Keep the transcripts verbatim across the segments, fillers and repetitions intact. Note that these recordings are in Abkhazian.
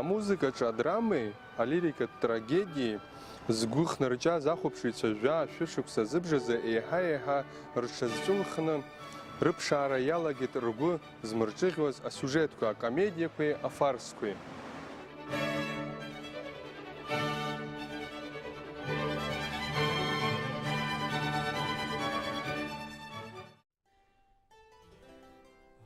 Амузыкаҿы адрамеи алирикатә трагедиеи згәы хнарҷаз ахәаԥшыҩцәа жәаа-шәышықәса зыбжазы еиҳа-еиҳа рҽазҵәылхны, рыԥшаара иалагеит ргәы змырҿыӷьуаз асиужетқәа, акомедиақәеи афарсқәеи.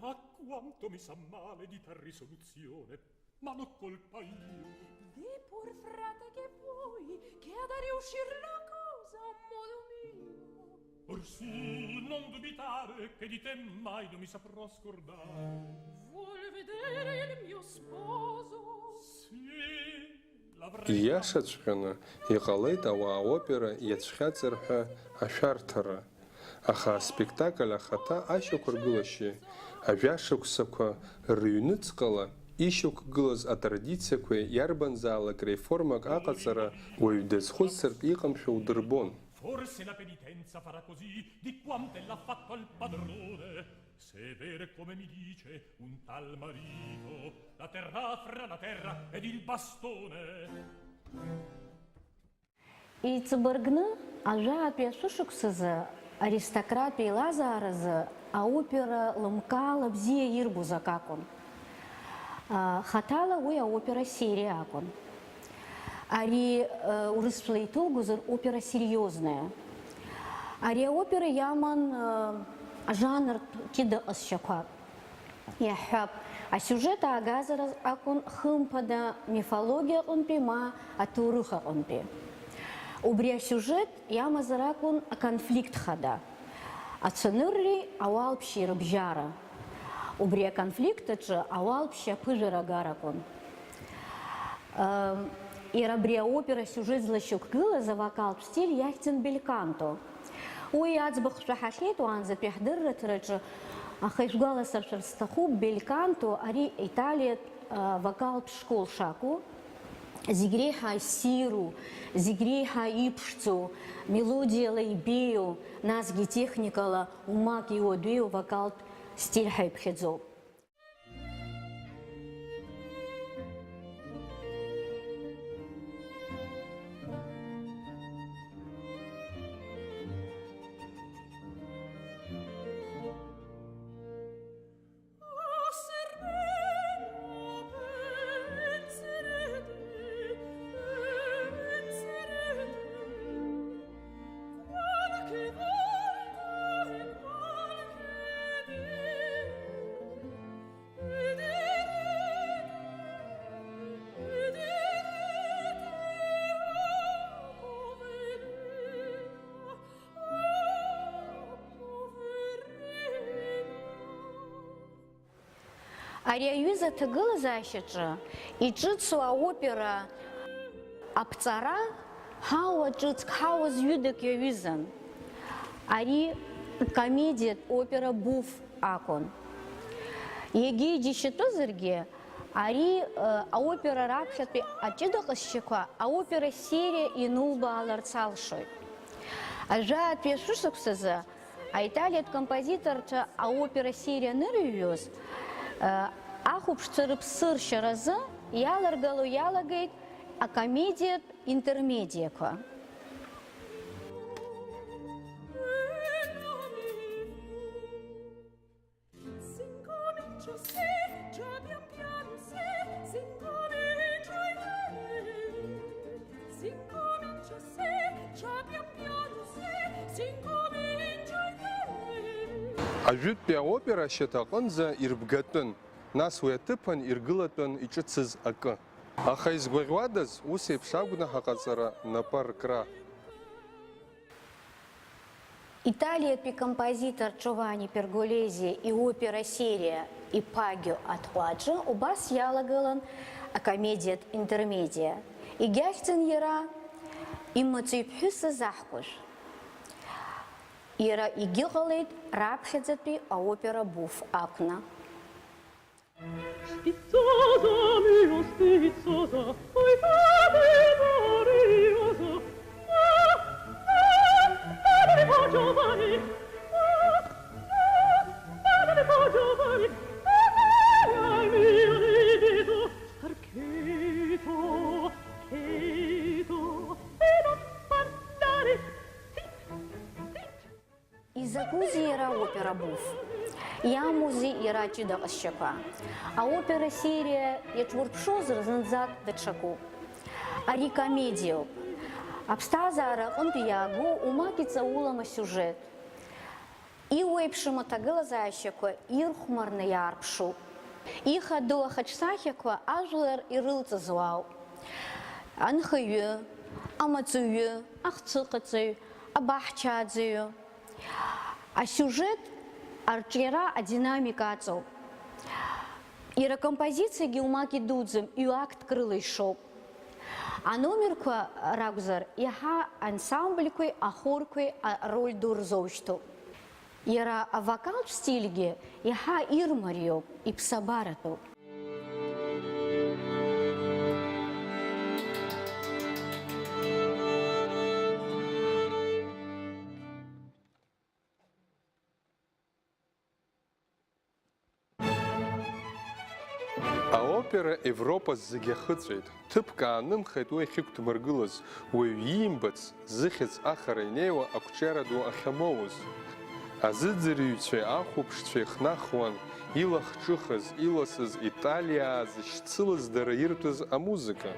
Ah, quanto mi sa male di tal risoluzione, ma l'ho colpa io. Di pur frate che vuoi, che ha da riuscir la cosa a modo mio. Orsù, non dubitare che di te mai non mi saprò scordare. Vuol vedere il mio sposo? Sì, l'avrei. Ииашаҵәҟьаны, иҟалеит ауаа опера иацәхьаҵыр ҳәа ашәарҭара. Аха аспектакль ахаҭа ашьақәыргылашьеи ажәашықәсақәа рыҩныҵҟала ишьақәгылаз атрадициақәеи иарбанзаалак реформак аҟаҵара уаҩ дазхәыцыртә иҟамшәа удырбон. Forse la penitenza farà così di quant'ella ha fatto al padrone, se è vero come mi dice un tal marito, la terrà fra la terra ed il bastone. Иҵабыргны, ажәаатәи ашәышықәсазы аристократтә еилазааразы аопера лымкаала бзиа ирбоз акы акәын. А, хаҭала уи аопера сериа акәын. Ари, э, урысшәала иҭоугозар, опера серьёзная. Ари аопера иаман, э, ажанртә кьыда ҟазшьақәак. Иаҳҳәап, асиужет аагазар акәын, хымԥада, мифологиа аҟынтәи ма аҭоурых аҟынтәи. Убри асиужет иамазар акәын аконфликт хада, ацәанырреи ауалԥшьеи рыбжьара. Убри аконфликт аҿы ауалԥшьа аԥыжәара агар акәын. Ам, иара абри аопера асиужет злашьақәгылаз авокалтә стиль иахьӡын бельканто. Уи аӡбахә шәаҳахьеит уаанӡатәи ҳдырраҭараҿы, аха ишәгәаласыршәарц сҭахуп, бельканто ари италиатә, а, вокалтә школ шакәу, зегь реиҳа ссиру, зегь реиҳа иԥшӡоу, мелодиала ибеиоу, насгьы техникала умак иуадаҩу вокалтә стиль ҳәа иԥхьаӡоуп. Ари аҩыза аҭагылазаашьаҿы иҿыцу аопера аԥҵара ҳауа ҿыцк, ҳауа зҩыдак иаҩызан. Ари комедиатә опера буф акәын. Егьа иџьашьатәызаргьы, ари, э, аопера раԥхьатәи аҷыда ҟазшьақәа аопера сериа инубааларц алшоит. Ажәаатәи ашәышықәсазы аиталиатә композиторцәа аопера сериа анырыҩуаз, э, ахәаԥшцәа рыԥсы ршьаразы иаларгало иалагеит акомедиатә интермедиақәа. Ажәытәтәи аопера ашьаҭа аҟынӡа ирбгатәын, нас уи аҭыԥан иргылатәын иҿыцыз акы. Аха изгәаӷьуадаз ус еиԥш агәнаҳа ҟаҵара напы аркра? Италиатәи композитор Џьованни Перголези иопера сериа Иппагио атҟәаҿы убас иалагылан акомедиатә интермедиа. Егьахьӡын иара имаҵуҩԥҳәысыз аҳкәажә. Иара егьыҟалеит раԥхьаӡатәи аопера буф акәны. Stizzosa mio, stizzosa, oi fate gloriosa, ah, ah, padre po Giovanni, ah, ah, padre po Giovanni, ah, al mio riso, perché Закәызеи иара опера буф? Иамоузеи иара аҷыда ҟазшьақәа? Аопера сериа иаҿурԥшызар зынӡак даҽакуп. Ари комедиоуп. Аԥсҭазаара аҟынтә иаагоу умак иҵаулам асиужет. Иуеиԥшым аҭагылазаашьақәа ирхәмарны иаарԥшуп. Ихадоу ахаҿсахьақәа ажәлар ирылҵыз уаауп. Анхаҩы, амаҵуҩы, ахцәыҟаҵаҩ, абаҳчааӡаҩы. Асиужет арҿиара адинамика аҵоуп. Иара акомпозициагьы умак идуӡӡам, ҩ-актк рыла ишоуп. Аномерқәа ракәзар, иаҳа ансамбльқәеи ахорқәеи ароль ду рзоушьҭоуп. Иара авокалтә стильгьы иаҳа ирмариоуп, иԥсабаратәуп. Аопера Европа зегьы ахыҵәеит, ҭыԥк аанымхеит уи ахьықәдмыргылаз, уаҩ иимбац, зыхьӡ ахара инеиуа ақәҿиара ду ахьамоуз. Азыӡырҩцәеи ахәаԥшцәеи хнахуан, илахҿыхыз, иласыз, Италиаа зышьцылаз дара ирҭоз амузыка.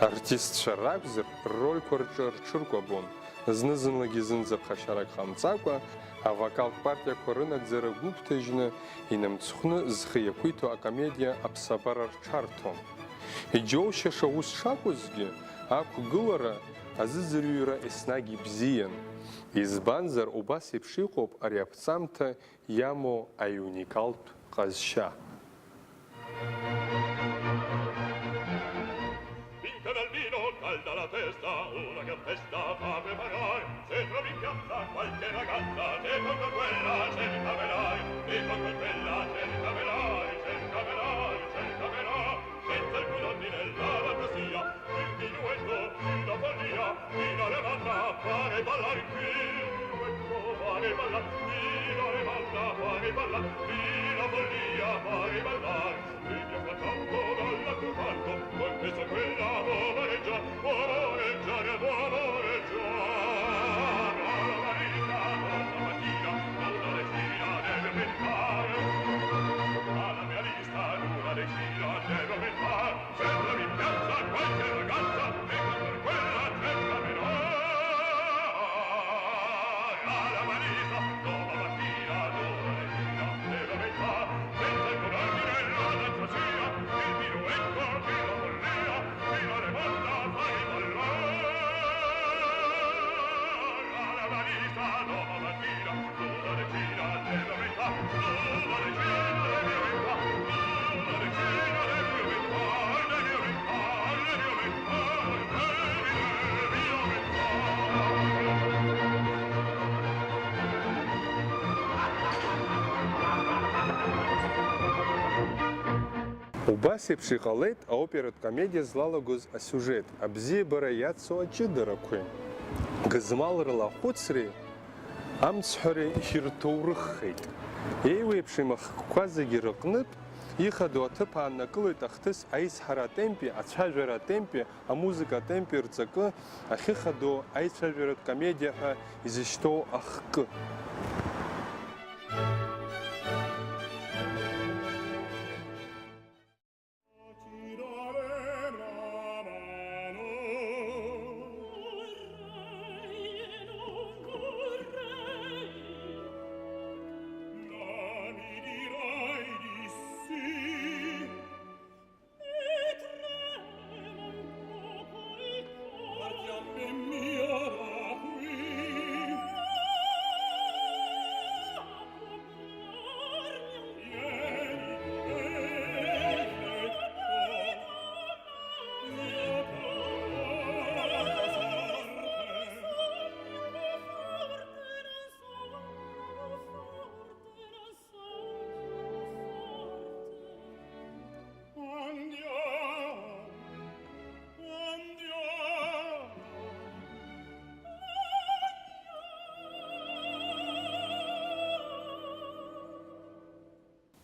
Артистцәа ракәзар, ррольқәа рҿы рҽыркәабон. Зны-зынлагьы зынӡа ԥхашьарак ҟамҵакәа, авокалтә партиақәа рынагӡара гәыгәҭажьны, инамцхәны зхы иақәиҭу акомедиа аԥсабара рҽарҭон. Иџьоушьаша ус шакәызгьы, ақәгылара, азыӡырҩра еснагь ибзиан. Избанзар, убас еиԥш иҟоуп ари аԥҵамҭа иамоу аиуникалтә ҟазшьа. Vinca dal vino, calda la testa, una gran festa fa preparare. Se trovi in piazza qualche ragazza, se tocca quella, cerca vedrai. Se tocca quella, cerca vedrai, cerca vedrai, cerca vedrai. Senza alcun ordine la fantasia, il minuetto e la follia, chi non le manda a fare ballare qui. Il minuetto fare ballare, chi non le manda a fare ballare qui. La follia fare ballare. Figlio frattanto dall'altro canto, con questa quella vuol amareggiare, vuol amareggiare, vuol amareggiare. Alla Marisa, dopo mattina, una decina deve pensare. Alla mia lista, una decina deve pensare. Se trovi in piazza qualche ragazza, e con quella cerca menare. Alla Marisa, dopo mattina, una decina deve pensare. Senza il coraggio della fantasia, il minuetto e la follia, fino alle banda fai ballare. Alla Marisa, dopo mattina, una decina deve pensare. Убас еиԥш иҟалеит аоператә комедиа злалагоз асиужет, абзиабара иацу аҷыдарақәеи гызмалрала ахәыцреи амцҳәареи ирҭоурыххеит. Еиуеиԥшым ахкқәа зегьы рыҟнытә, ихадоу аҭыԥ ааннакылоит ахҭыс аизҳара атемпи, ацәажәара атемпи, амузыка атемпи рҵакы, ахьыхадоу аицәажәаратә комедиа ҳәа изышьҭоу ахкы.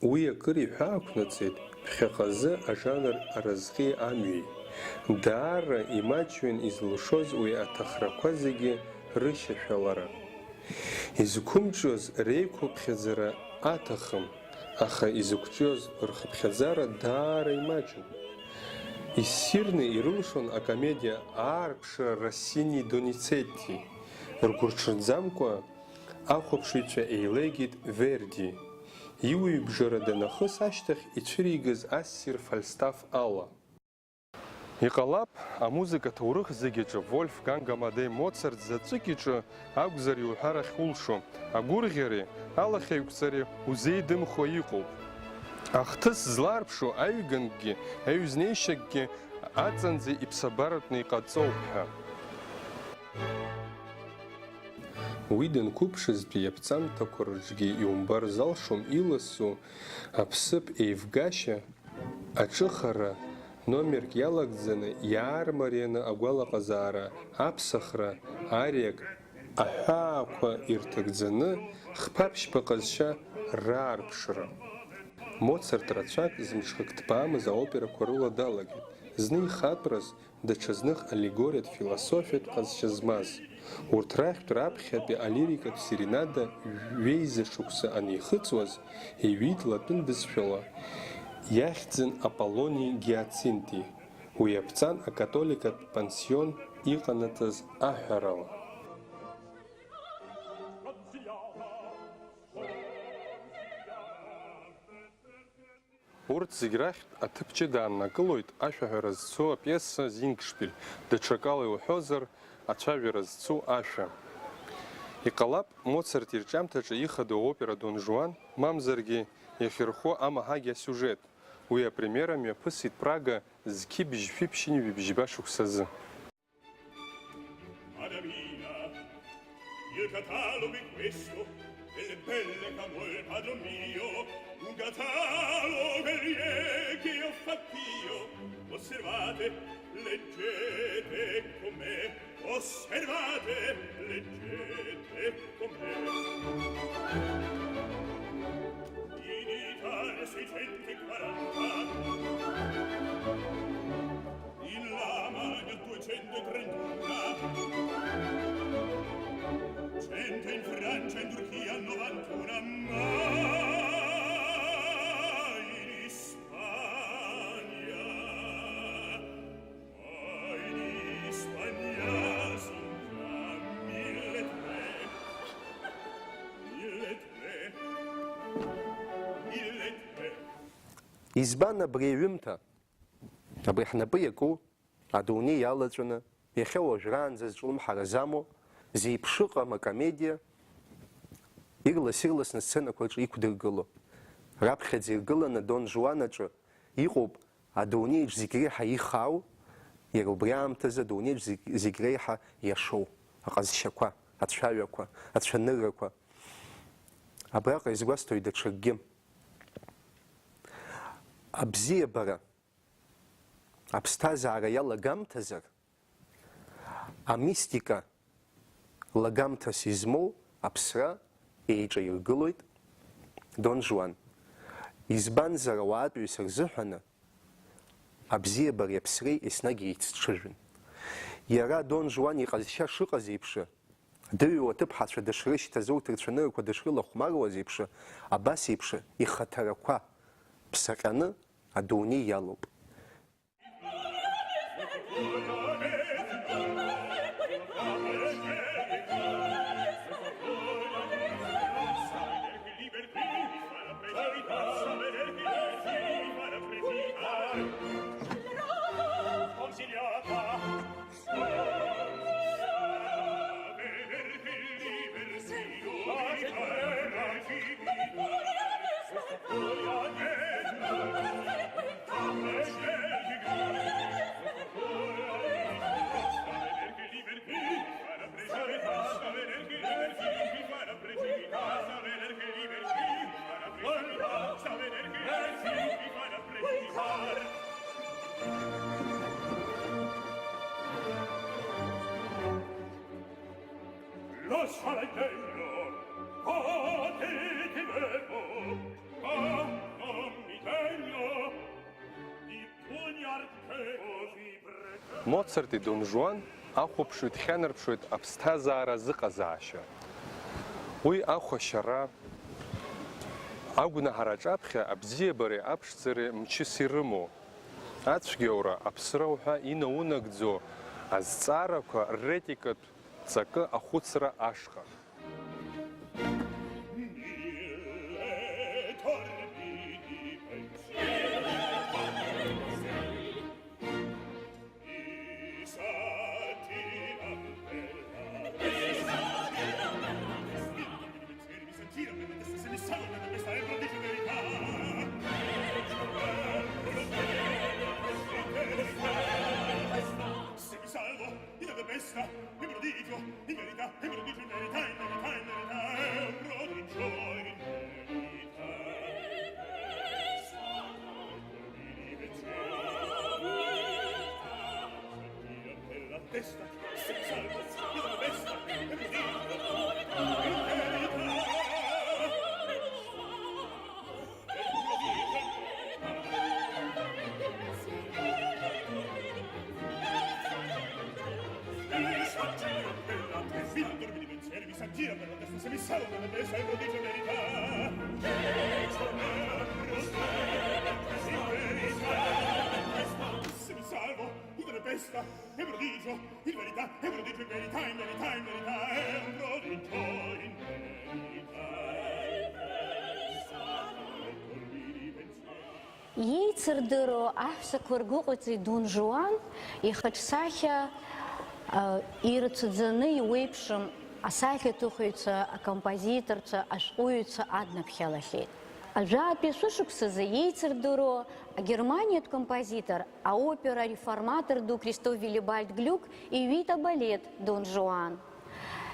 Уи акыр иҳәаақәнаҵеит, ԥхьаҟазы ажанр аразҟи амҩеи. Даара имаҷҩын изылшоз уи аҭахрақәа зегьы рышьашәалара. Изқәымҿиоз реиқәыԥхьаӡара аҭахым, аха изықәҿиоз рхыԥхьаӡара даара имаҷын. Иссирны ирылшон акомедиа аарԥшра Россини Доницетти. Ргәырҽанӡамкәа ахәаԥшыҩцәа еилеигеит Верди. Иуаҩыбжара данахыс ашьҭахь ицәыригаз ассир Фальстаф ала. Иҟалап, амузыка ҭоурых зегь аҿы Вольфганг Амадеи Моцарт заҵәык иҿы акәзар иуҳәар ахьулшо, агәырӷьареи алахьеиқәҵареи узеидымхо иҟоуп. Ахҭыс зларԥшу аҩганкгьы аҩзнеишьакгьы аҵанӡа иԥсабаратәны иҟаҵоуп ҳәа. Уи данқәыԥшызтәи иаԥҵамҭақәа рҿгьы иумбар залшом иласу аԥсыԥ еивгашьа, аҿыхара, номерк иалагӡаны иаармарианы агәалаҟазаара, аԥсахра, ариак, аҳәаақәа ирҭагӡаны хԥа-ԥшьба ҟазшьа раарԥшра. Моцарт рацәак зымҽхак ҭбаамыз аоперақәа рыла далагеит. Зны ихатәраз, даҽазных аллегориатә философиатә ҟазшьа змаз. Урҭ рахьтә раԥхьатәи алирикатә серенада ҩеиза шықәса анихыҵуаз, иҩит латәын бызшәала иахьӡын Аполлони Гиацинти, уи иаԥҵан акатоликатә пансион иҟанаҵаз аҳәарала. Урҭ зегь рахьтә аҭыԥ ҷыда ааннакылоит ашәаҳәара зцу апиеса Зингшпиль, даҽакала иуҳәозар, ацәажәара зцу ашәа. Иҟалап, Моцарт ирҿиамҭаҿы ихадоу аопера Дон Жуан, мамзаргьы иахьырхәо амаҳагьа асиужет. Уи апремиера мҩаԥысит Прага зқьи бжьшәи ԥшьынҩажәи бжьба шықәсазы. Madamina, il catalogo è questo, delle belle che amò il padron mio, un catalogo che ho fatto io, osservate, leggete con me, osservate, leggete con me. In Italia seicentoquaranta, in Lamagna duecentotrentuno, cento in Francia, in Turchia novantuno, ma in Spagna, ma in Spagna sono già mille e tre, mille e tre, mille e tre. Избан абри аҩымҭа? Абри ҳнапы иаку, адунеи иалаҵәаны, иахьа уажәраанӡа зҿлымҳара замоу, зеиԥш ыҟам акомедиа, ирлас-ирласны асценақәа рҿы иқәдыргыло. Раԥхьаӡа иргыланы Дон Жуан аҿы иҟоуп адунеиаҿ зегь реиҳа ихаау, иара убри аамҭазы адунеиаҿ зегь, зегь реиҳа иашоу аҟазшьақәа, ацәаҩақәа, ацәаныррақәа. Абраҟа изгәасҭоит даҽакгьы. Абзиабара аԥсҭазаара иалагамҭазар, амистика лагамҭас измоу аԥсра еиҿаиргылоит Дон Жуан. Избанзар, ауаатәыҩса рзыҳәаны абзиабареи аԥсреи еснагь еицҿыжәын. Иара Дон Жуан иҟазшьа шыҟаз еиԥш, дыҩуа аҭыԥҳацәа дышрышьҭаз, урҭ рцәаныррақәа дышрылахәмаруаз еиԥш, абас еиԥш ихаҭарақәа ԥсаҟьаны адунеи иалоуп. Lo so, Моцарти Дон Жуан ахәаԥшҩы дхьанарԥшуеит аԥсҭазаара азыҟазаашьа. Уи ахәашьара, агәнаҳара аҿаԥхьа абзиабареи аԥшӡареи мчыс ирымоу, ацәгьоура, аԥсра уҳәа инаунагӡо азҵаарақәа ретикатә ҵакы ахәыцра ашҟа. Se mi salvo, io tempesta, mi prodigio, in verità, mi prodigio in verità, in verità, in verità, è un prodigio in verità. Io per la testa, se mi salvo, io tempesta, mi prodigio, in verità. Se mi salvo, io tempesta, è prodigio, in verità, è prodigio, in verità, in verità, in verità, è un prodigio, in verità. Еицырдыруа аҳәсақәа ргәыҟаҵаҩ Дон Жуан ихаҿсахьа, а, ирацәаӡаны иуеиԥшым асахьаҭыхҩцәа, акомпозиторцәа, ашәҟәыҩҩцәа аднаԥхьалахьеит. Жәаатәи ашәышықәсазы еицырдыруа агерманиатә композитор, аопера реформатор ду Кристоф Виллибальд Глюк иҩит абалет Дон Жуан.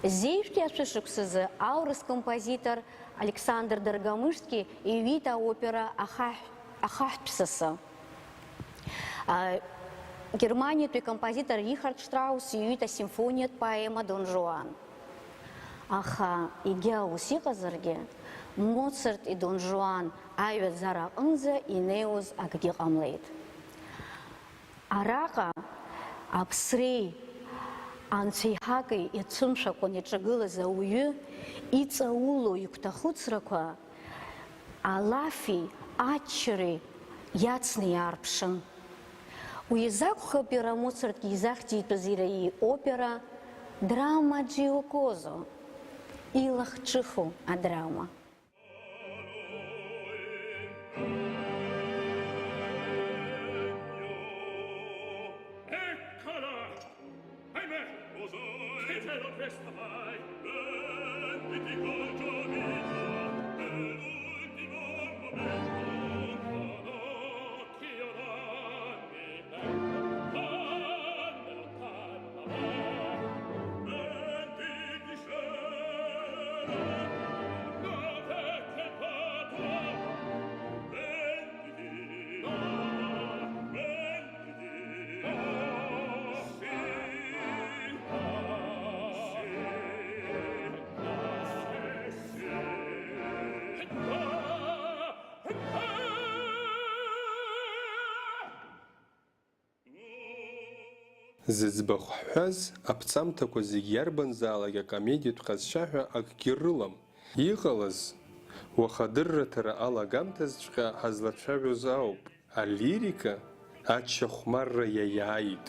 Зеижәтәи ашәышықәсазы аурыс композитор Александр Доргомышски иҩит аопера Ахаҳә-, Ахаҳәтә сасы. А, германиатәи композитор Рихард Штраус иҩит асимфониатә поема Дон Жуан. Аха, егьа ус иҟазаргьы, Моцарти Дон Жуан аҩаӡара аҟынӡа инеиуаз акгьы ҟамлеит. Араҟа аԥсреи анцәеиҳаки иацәымшәакәан иаҿагылаз ауаҩы иҵаулоу игәҭахәыцрақәа алафи аччареи иацны иаарԥшын. Уи изакәхап иара Моцартгьы изахьӡитәыз иара иопера Dramma Giocosa, илахҿыху адрама. Eccola! Ahimè! Cos'è? Che cielo presto vai? Venditi col tuo amico, è l'ultimo momento. Padocchio dammi. Зыӡбахә ҳҳәаз, аԥҵамҭақәа зегь иарбанзаалак акомедиатә ҟазшьа ҳәа акгьы рылам. Иҟалаз, уаха адырраҭара алагамҭазҵәҟьа ҳазлацәажәоз ауп, алирика ачча хәмарра иаиааит.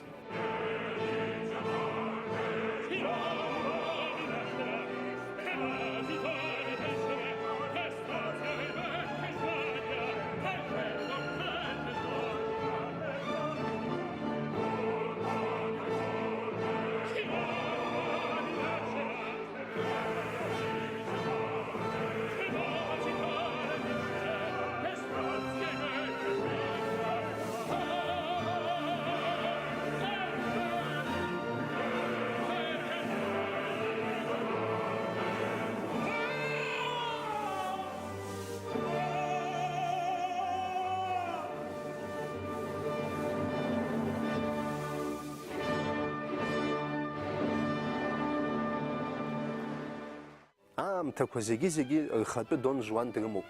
Аамҭақәа зегьы-зегьы рхатәы Дон Жуан дрымоуп.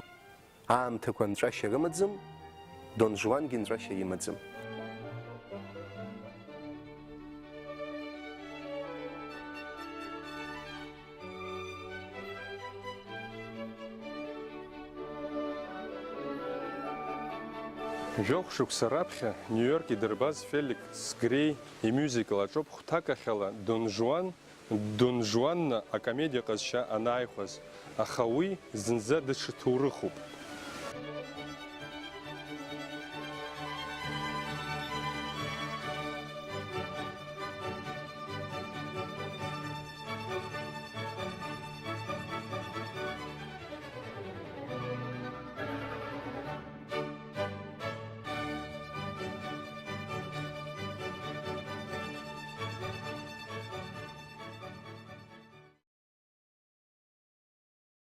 Аамҭақәа нҵәашьа рымаӡам, Дон Жуангьы нҵәашьа имаӡам. Жәохә шықәса раԥхьа Нью-Йорк идырбаз Феликс Греи имиузикл аҿоуп хәҭакахьала Дон Жуан, Дон Жуанна акомедиа ҟазшьа анааихәаз, аха уи зынӡа даҽа ҭоурыхуп.